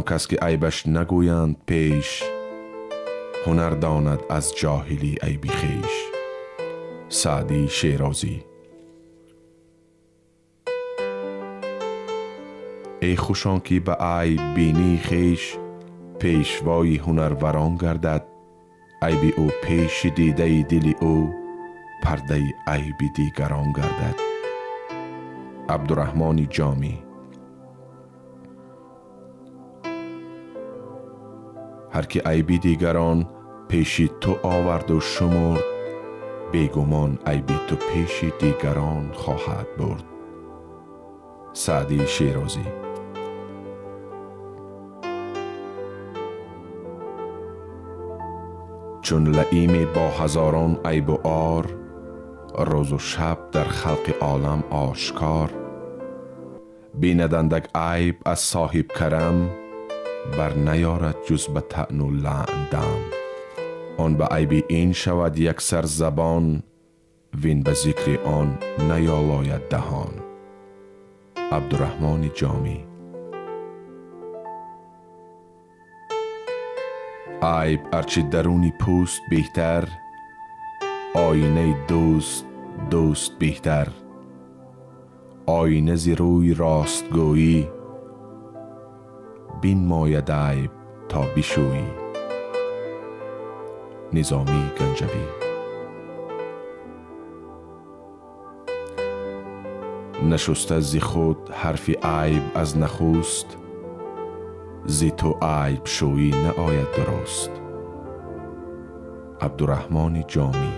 кас ки айбаш нагӯянд пеш, ҳунар донад аз ҷоҳилӣ айби хеш. Саъдии Шерозӣ. Эй хуш он ки ба айб бинии хеш пешвои ҳунарварон гардад, айби ӯ пеши дидаи дили ӯ пардаи айби дигарон гардад. Абдураҳмони Ҷомӣ. Ҳар ки айби дигарон пеши ту оварду шумурд, бегумон айби ту пеши дигарон хоҳад бурд. Саъдии Шерозӣ. Чун лаиме бо ҳазорон айбу ор, рӯзу шаб дар халқи олам ошкор, бинад андак айб аз соҳибкарам, бар наёрад ҷуз ба таъну лаън дам. Он ба айби ин шавад яксар забон, вин ба зикри он наёлояд даҳон. Абдураҳмони Ҷомӣ. Айб арчи даруни пӯст беҳтар, оинаи дӯст дӯст беҳтар. Оина зи рӯи ростгӯӣ бинмояд айб то бишӯӣ. Низомии Ганҷавӣ. Нашуста зи худ ҳарфи айб аз нахуст, зи ту айбшӯӣ наояд дуруст. Абдураҳмони Ҷомӣ.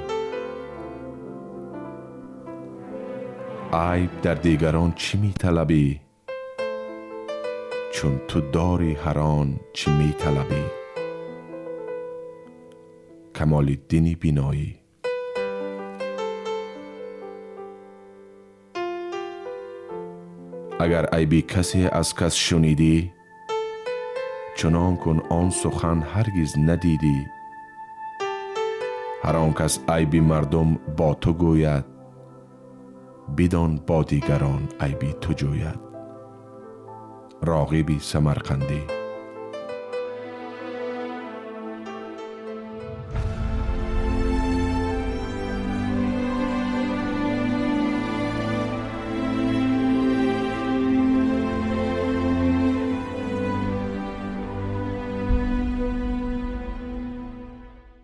Айб дар дигарон чӣ металабӣ, чун ту дорӣ ҳар он чӣ металабӣ. Камолиддини Биноӣ. Агар айби касе аз кас шунидӣ, чунон кун он сухан ҳаргиз надидӣ. Ҳар он кас айби мардум бо ту гӯяд, бидон бо дигарон айби ту ҷӯяд. Роғиби Самарқандӣ.